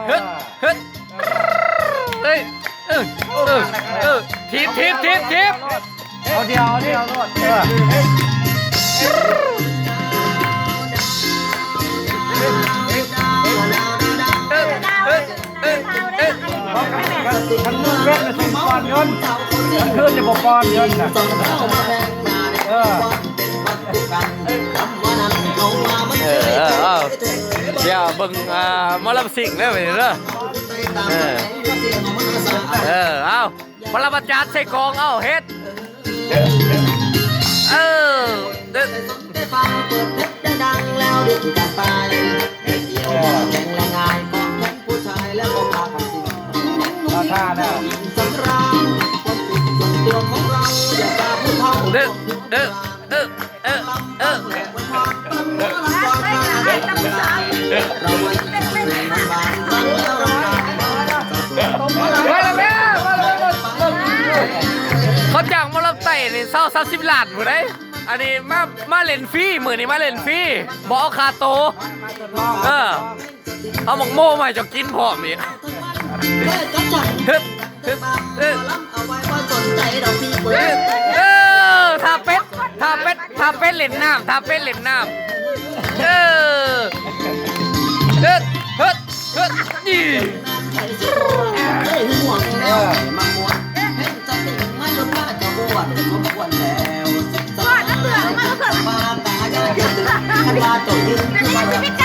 ເຮີດ ເຮີດ ເຮີດ ເອີ ເອີ ເອີ ຖີບ ຖີບ ຖີບ ຖີບ ເອົາດຽວ ເອົາດຽວໂລດ ເອີ ເອີ ເອີ ເອີ ຄັນມືດເວັດນະຖືກກ່ອນຍົນ ຄັນຄືນຈະບໍ່ກ່ອນຍົນນະ ເອີ ເອີ ເອີ ເອົາ ດຽວເບິ່ງ ອ່າ ໝໍລຳຊິງເດີບາດນີ້ເດີ ເອີ ເອີ ເອົາ ປະລະມາຈານໃສ່ກອງ ເອົາ ເຮັດ ເອີ ເອີ ເອີ ເອົາທ່ານະ ເດີ ເດີ ເອີ ເອີ ເອີ ເຂົາຈ້າງໝໍລຳໄຕ້ນີ້ ຊາວ ສາມສິບລ້ານພຸ້ນໃດ໋ ອັນນີ້ມາ ມາຫຼິ້ນຟຣີ ມື້ນີ້ມາຫຼິ້ນຟຣີ ບໍ່ເອົາຄ່າໂຕ ເອີ ເອົາໝາກໂມມາໃຫ້ເຈົ້າກິນພ້ອມອີກ ຮຶບ ຮຶບ ເອີ ເອີ ທ່າເປັດ ທ່າເປັດ ທ່າເປັດຫຼິ້ນນ້ຳ ທ່າເປັດຫຼິ້ນນ້ຳ ເອີ ເອີ ເອີ ນີ້ ເ